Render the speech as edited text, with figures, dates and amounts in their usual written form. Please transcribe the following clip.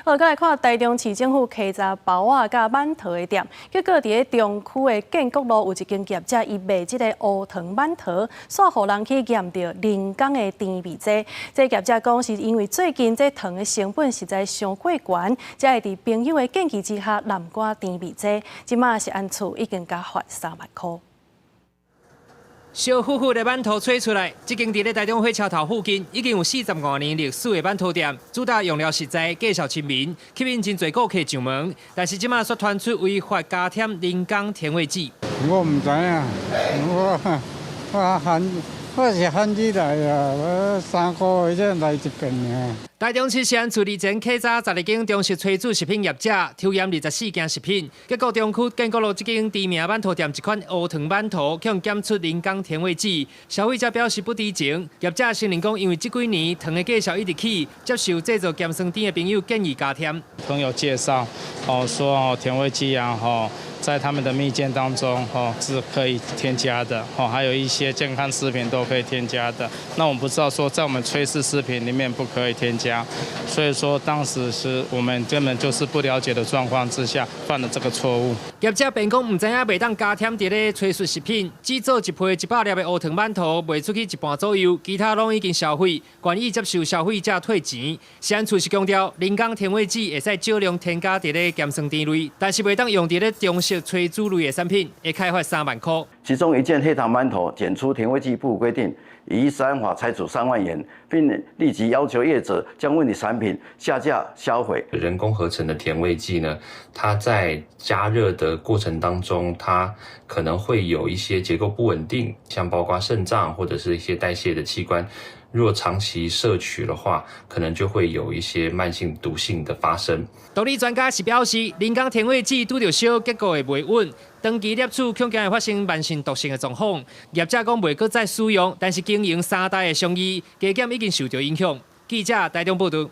好，閣來看台中市政府稽查包仔佮饅頭的店，結果佇咧中區的建國路有一間業者，伊賣這个烏糖饅頭，煞予人去驗著人工的甜味劑。這業者講是因為最近這糖的成本實在傷過懸，才會佇朋友的建議之下濫加甜味劑。這馬食安處已經共罰3萬箍。燒呼呼的饅頭吹出來，這間佇咧台中火車頭附近已經有45年歷史的饅頭店，主打用料實在，價數親民，吸引真濟顧客上門。但是這馬煞傳出違法加添人工甜味劑。我毋知影，我罕我是罕至來啊，我3個月才來一遍爾。台中市食安處日前稽查12間中式炊煮食品業者，抽驗24件食品，結果中區建國路這間知名饅頭店一款烏糖饅頭，予檢出人工甜味劑，消費者表示不知情。業者承認講，因為這幾年糖的價數一直起，接受製造鹹酸甜的朋友建議加添。朋友介紹，哦說哦甜味劑啊，吼，在他們的蜜餞當中，吼是可以添加的，吼還有一些健康食品都可以添加的。那我們不知道說在我們炊事食品裡面不可以添加。所以說當時是我們根本就是不了解的狀況之下犯了這個錯誤。業者辯講毋知影袂當加添佇咧炊事食品，只做一批100粒的烏糖饅頭賣出去一半左右，其他攏已經銷毀，願意接受消費者退錢。食安處是強調，人工甜味劑會使少量添加佇咧鹹酸甜類，但是袂當用佇咧中式炊煮類的產品，會開罰3萬箍。其中一件黑糖饅頭檢出甜味劑不符規定，依食安法裁處3萬元，並立即要求業者將問題產品下架銷毀。人工合成的甜味劑呢，它在加熱的過程當中，它可能會有一些結構不穩定，像包括腎臟或者是一些代謝的器官，若長期攝取的話，可能就會有一些慢性毒性的發生。毒理專家是表示，人工甜味劑拄著燒，結構會袂穩，長期攝取恐驚會發生慢性毒性的狀況。業者講袂閣再使用，但是經營三代的生意，加減已經受到影響。記者台中報導。